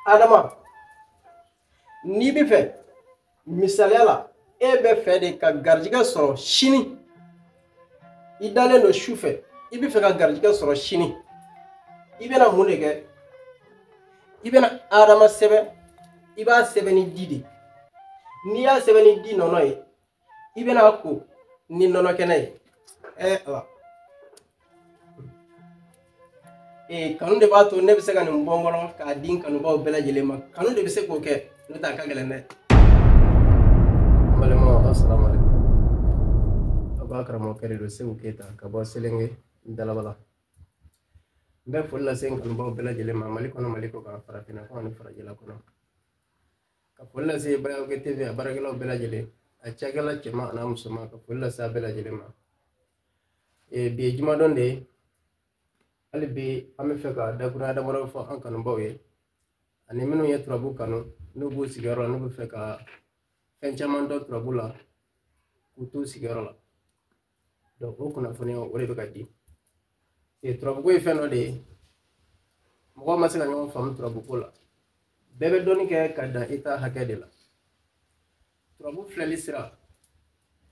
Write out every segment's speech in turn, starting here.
Adama, n'i bɛ fɛ, misaliya la, e bɛ fɛ de ka garijɛgɛ sɔrɔ sini, i dalen don su fɛ, i bɛ fɛ ka garijɛgɛ sɔrɔ sini, i bɛna mun de kɛ? I bɛna Adama sɛbɛn, i b'a sɛbɛn ni ji de. N'i y'a sɛbɛn ni ji nɔnɔ ye, i bɛna ko ni nɔnɔ kɛnɛ ye. Ala. Kanu de b'a to ne bɛ se ka nin bɔ n kɔnɔ k'a di n kanubaw bɛɛ lajɛlen ma. Kanu de bɛ se k'o kɛ, n'o tɛ a ka gɛlɛn dɛ. N balimaw, assalamu alaikum. A b'a karamɔgɔkɛ de don, Seku Keyita, ka bɔ Selenge Dalabala. N bɛ foli lase n kanubaw bɛɛ lajɛlen ma, Mali kɔnɔ, Mali kɔ kan, farafinna kɔnɔ ani farajɛla kɔnɔ. Ka foli lase Bayaw TV a baarakɛlaw bɛɛ lajɛlen, a cakɛla cɛman an'a musoman, ka foli lase a bɛɛ lajɛlen ma. Bi ye jumadon de ye. Hali bi an bɛ fɛ ka dakurunya damadɔ fɔ an kanubaw ye, ani minnu ye turabu kanu, n'u b'u sigiyɔrɔ la, n'u bɛ fɛ ka fɛn caman dɔn turabu la, k'u t'u sigiyɔrɔ la. Donc o kunnafoniya o de bɛ ka di. Turabuko ye fɛn dɔ de ye, mɔgɔw ma se ka ɲɔgɔn faamu turabuko la. Bɛɛ bɛ dɔnni kɛ ka dan i ta hakɛ de la. Turabu filɛli sira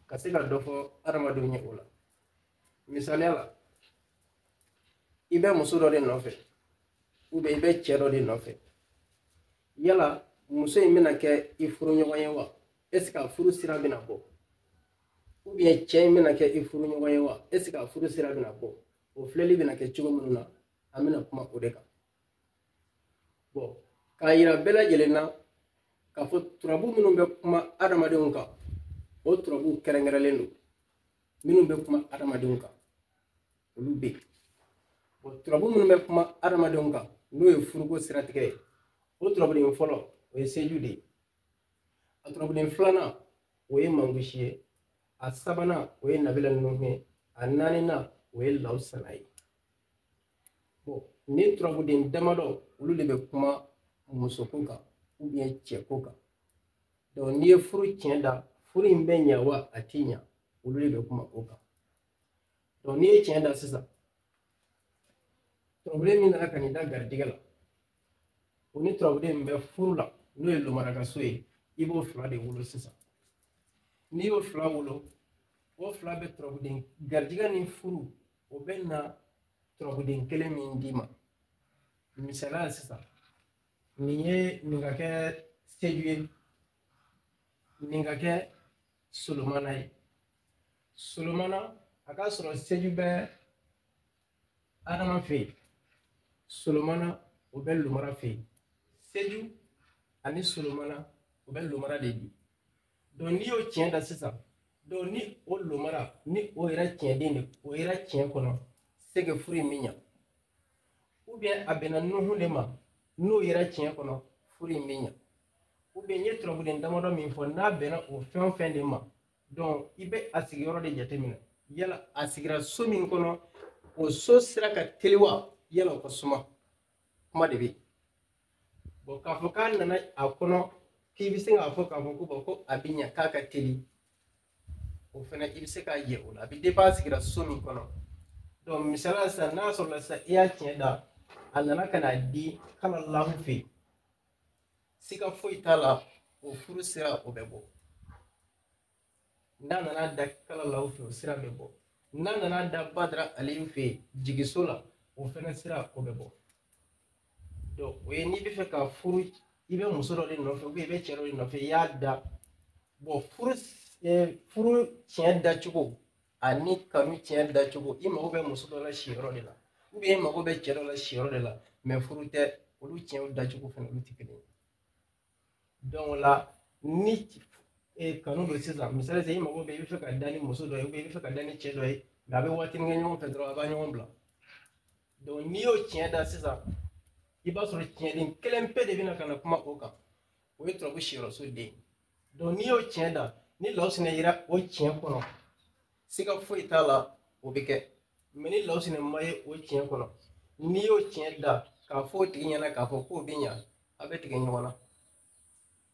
ka se ka dɔ fɔ adamadenw ye o la. Misaliya la, i bɛ muso dɔ de nɔfɛ, ou bien i bɛ cɛ dɔ de nɔfɛ. Yala muso in bɛna kɛ i furuɲɔgɔn ye wa? Est ce que a furu sira bɛna bɔ? Ou bien cɛ in bɛna kɛ i furuɲɔgɔn ye wa? Est ce que a furu sira bɛna bɔ? O filɛli bɛna kɛ cogo minnu na, an bɛna kuma o de kan. Bon, k'a yira bɛɛ lajɛlen na k'a fɔ turabu minnu bɛ kuma adamadenw kan, o turabu kɛrɛnkɛrɛnlen don. Minnu bɛ kuma adamadenw kan, olu bɛ yen. Bon, turabu minnu bɛ kuma adamadenw kan, n'o ye furuko siratigɛ ye, o turabuden fɔlɔ, o ye seju de ye. A turabuden filanan, o ye mangosi ye. A sabanan, o ye nabila nuhu ye. A naaninan, o ye lawusana ye. Bon, nin turabuden damadɔ, olu de bɛ kuma musoko kan ou bien cɛko kan. Donc n'i ye furu tiɲɛ da, furu in bɛ ɲa wa a ti ɲa, olu de bɛ kuma o kan. Donc n'i ye tiɲɛ da sisan, turabuden min nana ka n'i da garijɛgɛ la, o ni turabuden min bɛ furu la, n'o ye lomarakaso ye, i b'o fila de wolo sisan. N'i y'o fila wolo, o fila bɛ turabuden garijɛgɛ ni furu, o bɛ na turabuden kelen min d'i ma. Misaliya sisan, nin ye nin ka kɛ seju ye, nin ka kɛ solomana ye. Solomana, a k'a sɔrɔ seju bɛ Adama fɛ yen, solomana o bɛ lomara fɛ yen. Seju ani solomana o bɛ lomara de di. Donc n'i y'o tiɲɛ da sisan, donc ni o lomara ni o yɛrɛ tiɲɛden de, o yɛrɛ tiɲɛ kɔnɔ, c'est que furu in bɛ ɲa. Ou bien a bɛnna nuhu de ma, n'o yɛrɛ tiɲɛ kɔnɔ, furu in bɛ ɲa. Ou bien n ye turabuden damadɔ min fɔ, n'a bɛnna o fɛn o fɛn de ma, donc i bɛ a sigiyɔrɔ de jateminɛ. Yala a sigira so min kɔnɔ, o so sera ka teli wa, yala o ka suma, kuma de bɛ yen. Bon, k'a fɔ k'a nana a kɔnɔ k'i bɛ se k'a fɔ k'a fɔ ko bon, ko a bɛ ɲa k'a ka teli, o fana i bɛ se k'a ye o la, a bɛ dépend a sigira so min kɔnɔ. Donc misaliya sisan, n'a sɔrɔla sisan i y'a tiɲɛ da, a nana ka n'a di kala lahu fɛ yen, siga foyi t'a la, o furu sira o bɛ bɔ. N'a nana da kala lahu fɛ, o sira bɛ bɔ. N'a nana da Badara Aliyu fɛ yen, jigiso la, o fɛnɛ sira o bɛ bɔ. Donc o ye n'i bɛ fɛ ka furu, i bɛ muso dɔ de nɔfɛ ou bien i bɛ cɛ dɔ de nɔfɛ, i y'a da. Bon, furu tiɲɛ dacogo ani kanu tiɲɛ dacogo, i mago bɛ muso dɔ la siyɔrɔ de la, ou bien i mago bɛ cɛ dɔ la siyɔrɔ de la, mais furu tɛ, olu tiɲɛw dacogo fɛnɛ olu tɛ kelen ye. Donc o la, ni kanu don sisan, misali sisan, i mago bɛ, i bɛ fɛ ka da ni muso dɔ ye, ou bien i bɛ fɛ ka da ni cɛ dɔ ye, mais a bɛ waatinin kɛ ɲɔgɔn fɛ dɔrɔn, a b'a ɲɔgɔn bila. Donc n'i y'o tiɲɛ da sisan, i b'a sɔrɔ tiɲɛden kelen pe de bɛna ka na kuma o kan, o ye turabu siyɔrɔso den ye. Donc n'i y'o tiɲɛ da, ni lawusinɛ yera o tiɲɛ kɔnɔ, siga foyi t'a la, o bɛ kɛ. Mais ni lawusinɛ ma ye o tiɲɛ kɔnɔ, n'i y'o tiɲɛ da k'a fɔ o tigi ɲɛna k'a fɔ k'o bɛ ɲa, a bɛ tigɛ ɲɔgɔn na.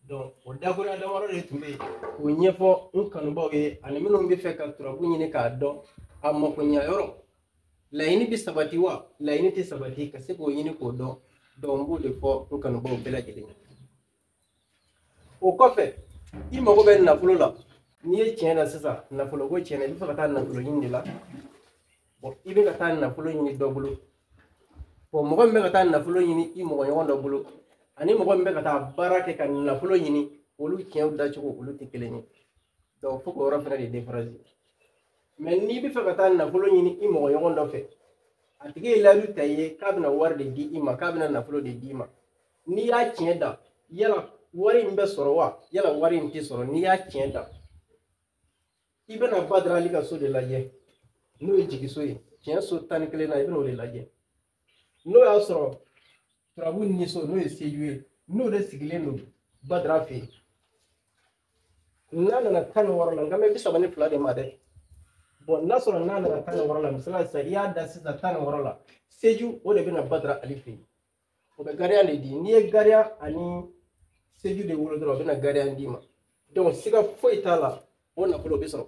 Donc o dakurunya damadɔ de tun bɛ yen k'o ɲɛfɔ n kanubaw ye, ani minnu bɛ fɛ ka turabu ɲini k'a dɔn a makoɲa yɔrɔ, laɲini bɛ sabati wa laɲini tɛ sabati, ka se k'o ɲini k'o dɔn. Donc n b'o de fɔ n kanubaw bɛɛ lajɛlen ye. O kɔfɛ, i mago bɛ nafolo la. N'i ye tiɲɛ na sisan, nafolo ko tiɲɛ na, i bɛ fɛ ka taa nafolo ɲini de la. Bon, i bɛ ka taa nafolo ɲini dɔ bolo. Bon, mɔgɔ min bɛ ka taa nafolo ɲini i mɔgɔ ɲɔgɔn dɔ bolo, ani mɔgɔ min bɛ ka taa baara kɛ ka nafolo ɲini, olu tiɲɛw dacogo olu tɛ kelen ye. Donc fo k'o yɔrɔ fana de différencier. Mais n'i bɛ fɛ ka taa nafolo ɲini i mɔgɔ ɲɔgɔn dɔ fɛ, a tigi ye layidu ta i ye k'a bɛna wari de di i ma, k'a bɛna nafolo de d'i ma. N'i y'a tiɲɛ da, yala wari in bɛ sɔrɔ wa, yala wari in tɛ sɔrɔ? N'i y'a tiɲɛ da, i bɛna Badara Ali ka so de lajɛ, n'o ye jigiso ye, tiɲɛ so 11 na, i bɛna o de lajɛ. N'o y'a sɔrɔ turabu niso, n'o ye seju ye, n'o de sigilen don Badara fɛ yen, n'a nana 16 la, n kan bɛ 32 de ma dɛ. Bon, n'a sɔrɔ n'a nana 16 la, misali sisan i y'a da sisan 16 la, seju o de bɛna Badara Ali fɛ yen, o bɛ gariya de di. N'i ye gariya ani seju de wolo dɔrɔn, o bɛna gariya d'i ma. Donc siga foyi t'a la, o nafolo bɛ sɔrɔ.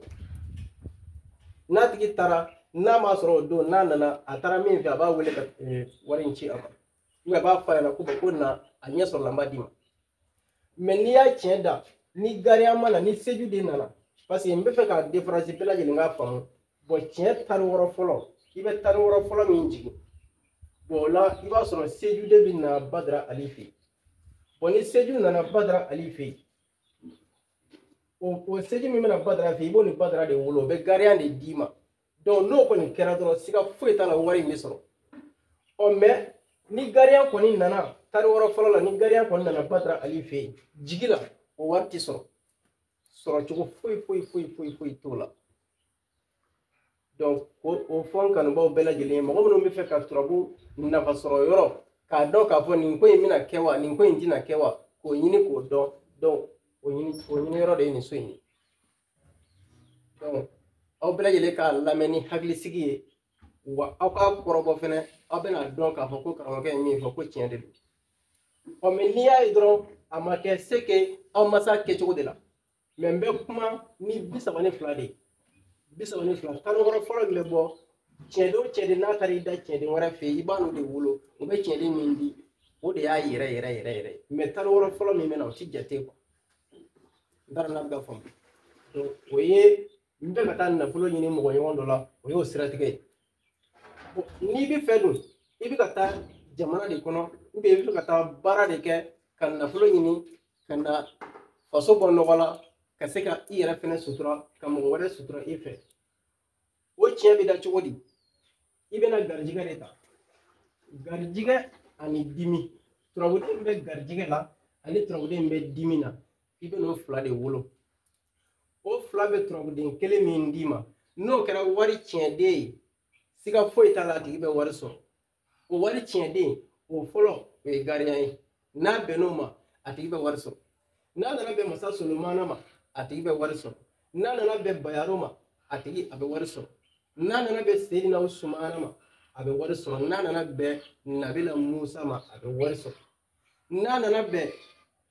N'a tigi taara, n'a m'a sɔrɔ o don, n'a nana, a taara min fɛ, a b'a wele ka wari in ci a ma, ou bien a b'a fɔ a ɲɛna ko bon, ko na a ɲɛ sɔrɔla, n b'a d'i ma. Mais n'i y'a tiɲɛ da, ni gariya ma na, ni seju de nana, parce que n bɛ fɛ k'a différencier bɛɛ lajɛlen k'a faamu. Bon, tiɲɛ 16 fɔlɔ, i bɛ 16 fɔlɔ min jigin, bon, o la i b'a sɔrɔ seju de bɛ na Badara Ali fɛ yen. Bon, ni seju nana Badara Ali fɛ yen, o seju min bɛna Badara fɛ yen, i b'o ni Badara de wolo, o bɛ gariya de d'i ma. Donc n'o kɔni kɛra dɔrɔn, siga foyi t'a la, wari in bɛ sɔrɔ. Ɔ, mais ni gariya kɔni nana 16 fɔlɔ la, ni gariya kɔni nana Badara Ali fɛ yen jigi la, o wari tɛ sɔrɔ, sɔrɔ cogo foyi foyi foyi foyi foyi t'o la. Donc o fɔ n kanubaw bɛɛ lajɛlen ye, mɔgɔ minnu bɛ fɛ ka turabu nafa sɔrɔ yɔrɔ k'a dɔn k'a fɔ nin ko in bɛna kɛ wa, nin ko in tɛna kɛ wa, k'o ɲini k'o dɔn. Donc o ɲini yɔrɔ de ye nin so in ye. Donc aw bɛɛ lajɛlen k'a lamɛn ni hakilisigi ye, wa aw k'a kɔrɔbɔ fɛnɛ, aw bɛna dɔn k'a fɔ ko karamɔgɔkɛ ye min fɔ ko tiɲɛ de don. Ɔ, mais n'i y'a ye dɔrɔn a ma kɛ, c'est que aw ma s'a kɛcogo de la. Mais n bɛ kuma ni 32 de ye, 32 16 fɔlɔ min bɛ bɔ tiɲɛden o tiɲɛden, n'a taara i da tiɲɛden wɛrɛ fɛ yen, i b'a n'o de wolo, o bɛ tiɲɛden min di, o de y'a yɛrɛ yɛrɛ yɛrɛ yɛrɛ. Mais 16 fɔlɔ min bɛ na, o ti jate quoi. N t'a dɔn n'a bɛ ka faamu. Donc o ye n bɛ ka taa nafolo ɲini mɔgɔ ɲɔgɔn dɔ la, o y'o siratigɛ ye. N'i bɛ fɛ dun, i bɛ ka taa jamana de kɔnɔ, ou bien i bɛ fɛ ka taa baara de kɛ ka nafolo ɲini ka na faso bɔ nɔgɔ la, ka se ka i yɛrɛ fɛnɛ sutura, ka mɔgɔ wɛrɛ sutura i fɛ, o tiɲɛ bɛ da cogo di? I bɛna garijɛgɛ de ta, garijɛgɛ ani dimi. Turabuden bɛ garijɛgɛ la ani turabuden bɛ dimi na, i bɛ n'o fila de wolo. O fila bɛ turabuden kelen min d'i ma, n'o kɛra wari tiɲɛden ye, siga foyi t'a la, a tigi bɛ wari sɔrɔ. O wari tiɲɛden o fɔlɔ, o ye gariya ye. N'a bɛnn'o ma, a tigi bɛ wari sɔrɔ. N'a nana bɛn masa Solomana ma, a tigi bɛ wari sɔrɔ. N'a nana bɛn Bayaro ma, a tigi a bɛ wari sɔrɔ. N'a nana bɛn Seyidina Usumana ma, a bɛ wari sɔrɔ. N'a nana bɛn Nabila Musa ma, a bɛ wari sɔrɔ. N'a nana bɛn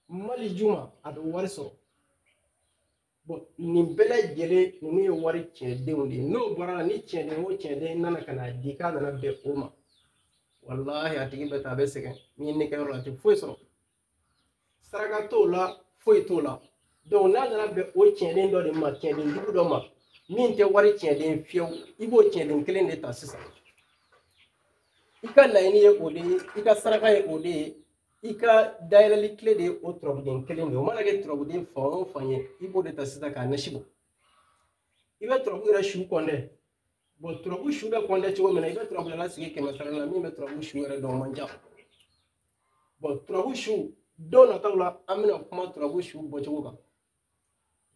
Maliju ma, a bɛ wari sɔrɔ. Bon, nin bɛɛ lajɛlen ninnu ye wari tiɲɛdenw de ye. N'o bɔra la, ni tiɲɛden o tiɲɛden nana ka n'a di k'a nana bɛn o ma, walahi a tigi bɛ taa, a bɛ sɛgɛn ɲini kɛyɔrɔ la, a tɛ foyi sɔrɔ, saraka t'o la, foyi t'o la. Donc n'a nana bɛn o tiɲɛden dɔ de ma, tiɲɛden jugu dɔ ma min tɛ wari tiɲɛden fiyewu, i b'o tiɲɛden kelen de ta sisan. I ka laɲini ye o de ye, i ka saraka ye o de ye, i ka dayɛlɛli tile de ye o turabuden kelen de ye. O mana kɛ turabuden fan o fan ye, i b'o de ta sisan k'a nasi bɔ. I bɛ turabu yɛrɛ su kɔndɛ. Bon, turabu su bɛ kɔndɛ cogo min na, i bɛ turabudala sigi 100 sara la, min bɛ turabu su yɛrɛ dɔn, o man ca. Bon, turabu su don nataw la, an bɛna kuma turabu su bɔcogo kan.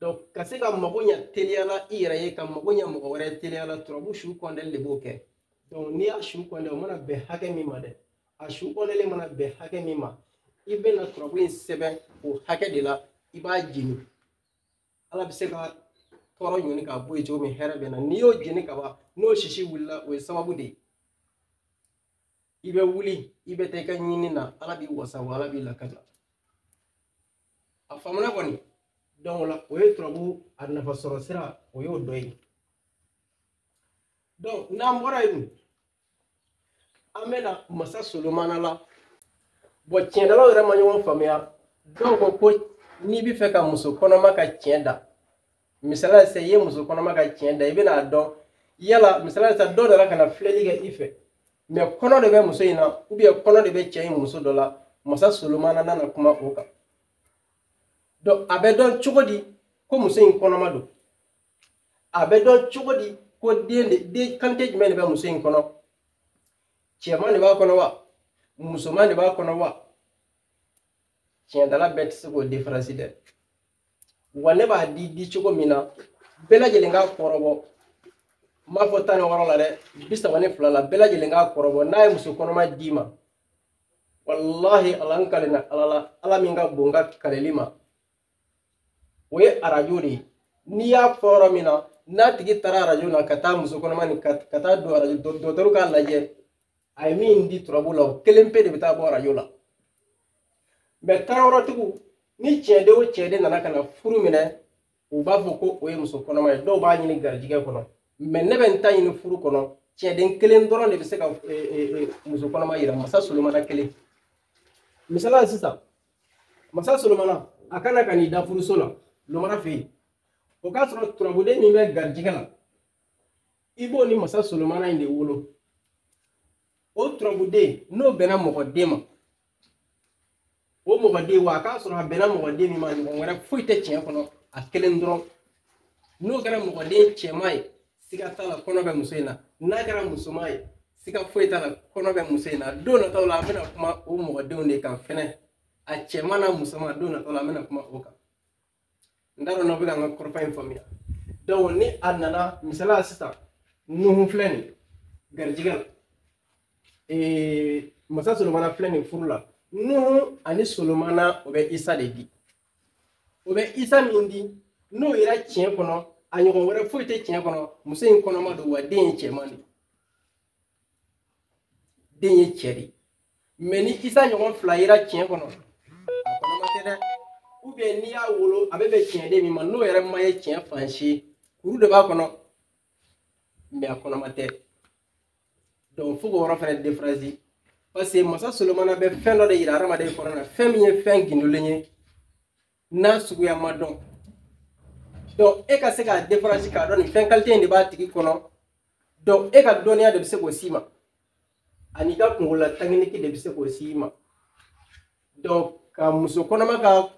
Donc ka se ka mago ɲɛ teliya la i yɛrɛ ye, ka mago ɲɛ mɔgɔ wɛrɛ teliya la, turabu su kɔndɛli de b'o kɛ. Donc n'i y'a su kɔndɛ, o mana bɛn hakɛ min ma dɛ, a su kɔndɛli mana bɛn hakɛ min ma, i bɛna turabu in sɛbɛn o hakɛ de la, i b'a jeni. Ala bɛ se ka tɔɔrɔ ɲini k'a bɔ yen cogo min, hɛrɛ bɛ na. N'i y'o jeni ka ban, n'o sisi wulila, o ye sababu de ye. I bɛ wuli, i bɛ taa i ka ɲini na, Ala b'i wasa wa Ala b'i lakana. A faamuna kɔni. Donc o la, o ye turabu a nafa sɔrɔ sira, o y'o dɔ ye. Donc n'an bɔra yen, an bɛna masa Solomana la. Bon, tiɲɛdalaw yɛrɛ ma ɲɔgɔn faamuya. Dɔw ko ko n'i bɛ fɛ ka muso kɔnɔma ka tiɲɛ da, misaliya sisan, i ye muso kɔnɔma ka tiɲɛ da, i bɛna dɔn yala, misaliya sisan, dɔw nana ka na filɛli kɛ i fɛ, mɛ kɔnɔ de bɛ muso in na, ou bien kɔnɔ de bɛ cɛ in muso dɔ la. Masa Solomana nana kuma o kan. Donc a bɛ dɔn cogo di ko muso in kɔnɔma don? A bɛ dɔn cogo di ko den de, den qualité jumɛn de bɛ muso in kɔnɔ? Cɛman de b'a kɔnɔ wa, musoman de b'a kɔnɔ wa? Tiɲɛdala bɛɛ tɛ se k'o différence dɛ. Wa ne b'a di di cogo min na, bɛɛ lajɛlen k'a kɔrɔbɔ. N b'a fɔ 16 la dɛ, 32 la, bɛɛ lajɛlen k'a kɔrɔbɔ. N'a ye muso kɔnɔma d'i ma, walahi ala n kalenna ala la, ala min ka bon ka kaleli ma, o ye arajo de ye. N'i y'a fɔ yɔrɔ min na, n'a tigi taara arajo la ka taa muso kɔnɔma nin ka taa don arajo, dɔgɔtɔrɔ k'a lajɛ, a ye min di turabu la, o kelen pe de bɛ taa bɔ arajo la. Mɛ tarawɔrɔtigiw ni tiɲɛden o tiɲɛden nana ka na furu minɛ, u b'a fɔ ko o ye muso kɔnɔma ye. Dɔw b'a ɲini garijɛgɛ kɔnɔ, mɛ ne bɛ n ta ɲini furu kɔnɔ. Tiɲɛden kelen dɔrɔn de bɛ se ka muso kɔnɔma yira, Masa Solomana kelen. Misaliya sisan, Masa Solomana a kana ka n'i da furuso la Lomara fɛ yen, o k'a sɔrɔ turabuden min bɛ garijɛgɛ la, i b'o ni Masa Solomana in de wolo. O turabuden n'o bɛnna mɔgɔden ma, o mɔgɔden wa a k'a sɔrɔ a bɛnna mɔgɔden min ma, ɲɔgɔn wɛrɛ foyi tɛ tiɲɛ kɔnɔ, a kelen dɔrɔn. N'o kɛra mɔgɔden cɛman ye, siga t'a la kɔnɔ bɛ muso in na. N'a kɛra musoman ye, siga foyi t'a la kɔnɔ bɛ muso in na. Don nataw la, an bɛna kuma o mɔgɔdenw de kan fɛnɛ, a cɛman n'a musoman. Don nataw la, an bɛna kuma o kan. N t'a dɔn n'aw bɛ ka n ka kɔrɔfɔ in faamuya. Donc ni a nana, misaliya sisan, Nuhu filɛ nin garijɛgɛ la, Masa Solomana filɛ nin furu la. Nuhu ani Solomana, o bɛ Isa de di. O bɛ Isa min di, n'o yera tiɲɛ kɔnɔ, a ɲɔgɔn wɛrɛ foyi tɛ tiɲɛ kɔnɔ, muso in kɔnɔma don, wa den ye cɛman de, den ye cɛ de. Mɛ ni Isa ɲɔgɔn fila yera tiɲɛ kɔnɔ, a kɔnɔma tɛ dɛ. Ou bien n'i y'a wolo, a bɛ bɛn tiɲɛden min ma, n'o yɛrɛ ma ye tiɲɛ fan si, kuru de b'a kɔnɔ, mɛ a kɔnɔma tɛ. Donc fo k'o yɔrɔ fana différence, parce que Masa Solomana bɛ fɛn dɔ de yira hadamaden kɔnɔ na, fɛn min ye fɛn gindolen ye n'a suguya ma dɔn. Donc e ka se k'a différence, k'a dɔn nin fɛn qualité in de b'a tigi kɔnɔ. Donc e ka dɔnniya de bɛ se k'o s'i ma, ani ka kunkolola technique de bɛ se k'o s'i ma. Donc ka muso kɔnɔma ka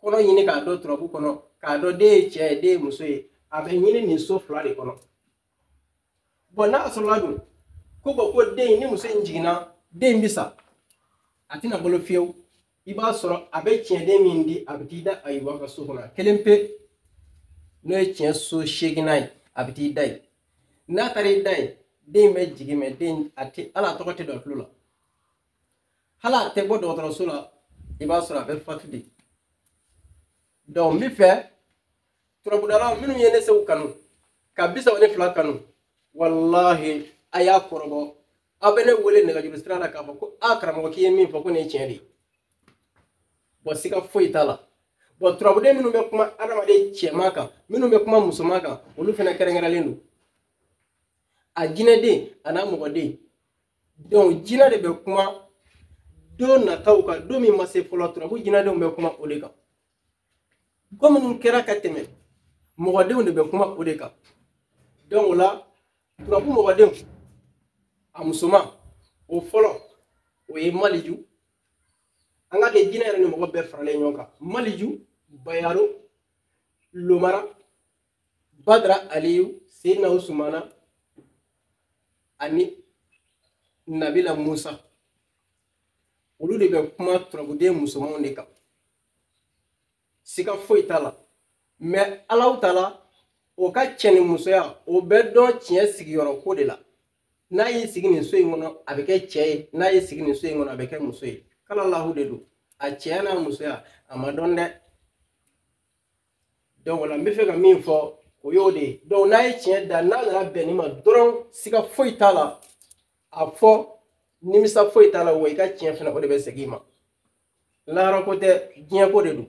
kɔnɔ ɲini k'a dɔn turabu kɔnɔ, k'a dɔn den ye cɛ ye, den ye muso ye, a bɛ ɲini nin so fila de kɔnɔ. Bon, n'a sɔrɔla dun ko bɔn ko den ni muso in jiginna, den bɛ sa, a tɛna balo fiyewu, i b'a sɔrɔ a bɛ tiɲɛden min di, a bɛ t'i da Ayiwa ka so kɔnɔ, a kelen pe, n'o ye tiɲɛ so 8nan ye, a bɛ t'i da yen. N'a taara i da yen, den bɛ jigin, mɛ den a tɛ, hali a tɔgɔ tɛ don a tulo la, hali a tɛ bɔ dɔgɔtɔrɔso la, i b'a sɔrɔ a bɛ fatu de. Donc n bɛ fɛ turabudalaw minnu ye ne Segu kanu ka 32 kanu, walahi a y'a kɔrɔbɔ. Aw bɛ ne wele nɛgɛjuru sira la k'a fɔ ko a karamɔgɔ, k'i ye min fɔ ko nin ye tiɲɛ de ye. Bon, siga foyi t'a la. Bon, turabuden minnu bɛ kuma adamaden cɛman kan, minnu bɛ kuma musoman kan, olu fana kɛrɛnkɛrɛnlen don, a jinɛden a n'a mɔgɔden. Donc jinɛ de bɛ kuma don nataw kan, don min ma se fɔlɔ, turabu jinɛdenw bɛ kuma o de kan. Ko minnu kɛra ka tɛmɛ, mɔgɔdenw de bɛ kuma o de kan. Donc o la, turabu mɔgɔdenw, a musoman o fɔlɔ, o ye Maliju. An ka kɛ jinɛ yɛrɛ ni mɔgɔ bɛɛ faralen ɲɔgɔn kan: Maliju, Bayaro, Lomara, Badara, Aliyu, Seyidina Usumana ani Nabila Musa. Olu de bɛ kuma turabuden musomanw de kan, siga foyi t'a la. Mɛ Alahu taala o ka cɛ ni musoya, o bɛ dɔn tiɲɛ sigiyɔrɔ ko de la. N'a y'i sigi nin so in kɔnɔ, a bɛ kɛ cɛ ye, n'a y'i sigi nin so in kɔnɔ, a bɛ kɛ muso ye. Kala lahu de don, a cɛya n'a musoya a ma dɔn dɛ. Donc o la, n bɛ fɛ ka min fɔ, o y'o de ye. Donc n'a ye tiɲɛ da, n'a nana bɛn nin ma dɔrɔn, siga foyi t'a la, a fɔ nimisa foyi t'a la, wa i ka tiɲɛ fana o de bɛ segin i ma. Lahara ko tɛ, diɲɛ ko de don.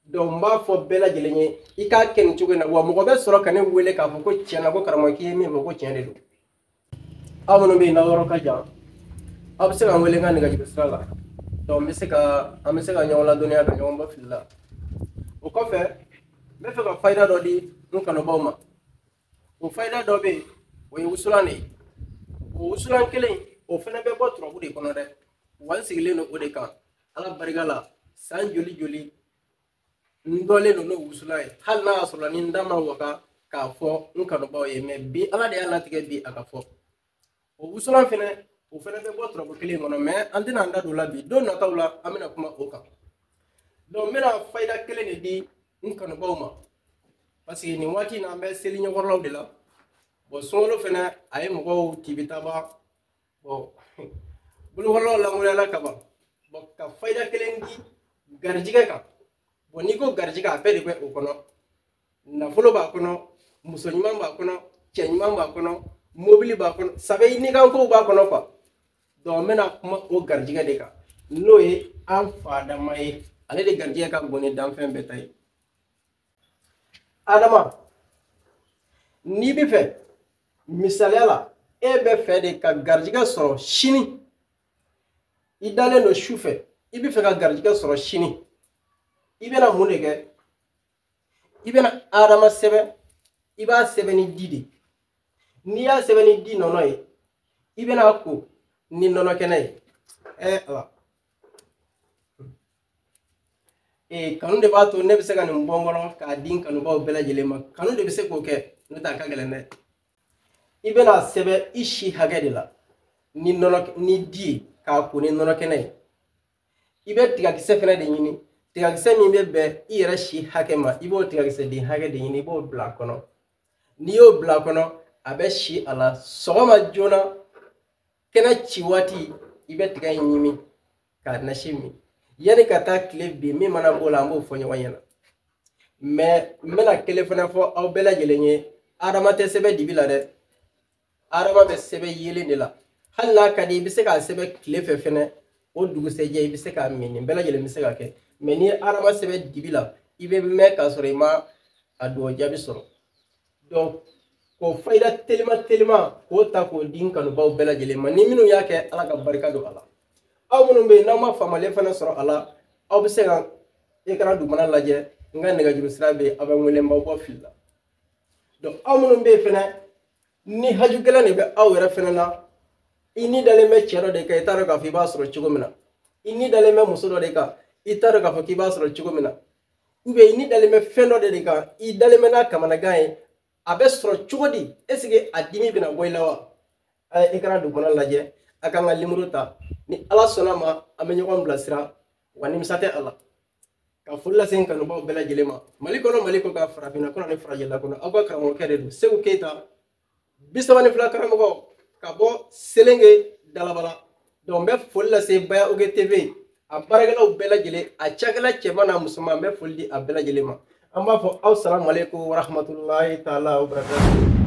Donc n b'a fɔ bɛɛ lajɛlen ye, i k'a kɛ nin cogo in na. Wa mɔgɔ bɛ sɔrɔ ka ne wele k'a fɔ ko tiɲɛ na, ko karamɔgɔ, k'i ye min fɔ ko tiɲɛ de don. Aw minnu bɛ yen n'aw yɔrɔ ka jan, aw bɛ se ka n wele n ka nɛgɛjuru sira la. Donc an bɛ se ka ɲɔgɔn ladɔnniya ka ɲɔgɔn bɔ fili la. O kɔfɛ n bɛ fɛ ka fayida dɔ di n kanubaw ma. O fayida dɔ bɛ yen, o ye wusulan de ye. O wusulan kelen o fana bɛ bɔ turabu de kɔnɔ dɛ. Wa n sigilen don o de kan. Ala barika la, san joli joli n dɔlen don n'o wusulan ye. Hali n'a y'a sɔrɔ ni n da ma waga k'a fɔ n kanubaw ye, mɛ bi Ala de y'a latigɛ bi a ka fɔ. O wusulan fɛnɛ, o fɛnɛ bɛ bɔ turabu kelen kɔnɔ, mɛ an tɛna an da don o la bi. Don nataw la an bɛna kuma o kan. Donc n bɛna fayida kelen de di n kanubaw ma, parce que nin waati in na an bɛ seli ɲɛkɔrɔlaw de la. Bon, sunkalo fɛnɛ a ye mɔgɔw tibitaba, bon, bolokɔrɔlaw lankolonyala ka ban. Bon, ka fayida kelen di garijɛgɛ kan. Bon, n'i ko garijɛgɛ, a bɛɛ de bɛ o kɔnɔ. Nafolo b'a kɔnɔ, muso ɲuman b'a kɔnɔ, cɛ ɲuman b'a kɔnɔ, mobili b'a kɔnɔ, sabe nikankow b'a kɔnɔ quoi. Donc n bɛna kuma o garijɛgɛ de kan, n'o ye an fa Adama ye. Ale de garijɛgɛ ka bon ni danfɛn bɛɛ ta ye. Adama, n'i bɛ fɛ, misaliya la, e bɛ fɛ de ka garijɛgɛ sɔrɔ sini, i dalen don su fɛ, i bɛ fɛ ka garijɛgɛ sɔrɔ sini, i bɛna mun de kɛ? I bɛna Adama sɛbɛn, i b'a sɛbɛn ni di de. N'i y'a sɛbɛn ni di nɔnɔ ye, i bɛna ko ni nɔnɔ kɛnɛ ye. Ala. Kanu de b'a to ne bɛ se ka nin bɔ n kɔnɔ k'a di n kanubaw bɛɛ lajɛlen ma. Kanu de bɛ se k'o kɛ, n'o tɛ a ka gɛlɛn dɛ. I bɛna sɛbɛn i si hakɛ de la ni nɔnɔ ni di ye, k'a ko ni nɔnɔ kɛnɛ ye. I bɛ tigakisɛ fɛnɛ de ɲini, tigakisɛ min bɛ bɛn i yɛrɛ si hakɛ ma, i b'o tigakisɛ den hakɛ de ɲini, i b'o bila a kɔnɔ. N'i y'o bila a kɔnɔ, a bɛ si a la sɔgɔma joona, kɛnɛ ci waati, i bɛ tiga in ɲimi k'a nasi min. Yanni ka taa tile bin, min mana b'o la, an b'o fɔ ɲɔgɔn ɲɛna. Mɛ n bɛna kelen fana fɔ aw bɛɛ lajɛlen ye, Adama tɛ sɛbɛn dibi la dɛ. Adama bɛ sɛbɛn yeelen de la. Hali n'a ka di, i bɛ se k'a sɛbɛn tile fɛ fɛnɛ, o dugusɛjɛ i bɛ se k'a min, nin bɛɛ lajɛlen bɛ se ka kɛ. Mɛ n'i ye Adama sɛbɛn dibi la, i bɛ mɛn k'a sɔrɔ i ma a dugawu jaabi sɔrɔ. Donc k'o fayida telima telima k'o ta k'o di n kanubaw bɛɛ lajɛlen ma. Ni minnu y'a kɛ, Ala ka barika don a la. Aw minnu bɛ yen n'aw ma faamalen fana sɔrɔ a la, aw bɛ se ka écran dugumana lajɛ, n ka nɛgɛjuru sira bɛ yen, aw bɛ n wele, n b'aw bɔ fili la. Donc aw minnu bɛ yen fɛnɛ, ni haju gɛlɛn de bɛ aw yɛrɛ fɛnɛ na, i ni dalen bɛ cɛ dɔ de kan, i t'a dɔn k'a fɔ i b'a sɔrɔ cogo min na. I ni dalen bɛ muso dɔ de kan, i t'a dɔn k'a fɔ k'i b'a sɔrɔ cogo min na. Ou bien i ni dalen bɛ fɛn dɔ de kan, i dalen bɛ n'a kamanagan ye, a bɛ sɔrɔ cogo di? Est ce que a dimi bɛna bɔ i la wa? A ye écran dugumana lajɛ, a k'an ka nimoro ta. Ni Ala sɔnna ma, an bɛ ɲɔgɔn bilasira, wa nimisa tɛ a la. Ka foli lase n kanubaw bɛɛ lajɛlen ma, Mali kɔnɔ, Mali kɔ kan, farafinna kɔnɔ ni farajɛla kɔnɔ. Aw ka karamɔgɔkɛ de don, Seku Keyita, 32 karamɔgɔ ka bɔ Selenge Dalabala. Donc n bɛ foli lase Baya Oge TV a baarakɛlaw bɛɛ lajɛlen, a cakɛla cɛman n'a musoman, n bɛ foli di a bɛɛ lajɛlen ma. An b'a fɔ aw salamu aleykum wa rahmatulahi taala wa barakatuhu.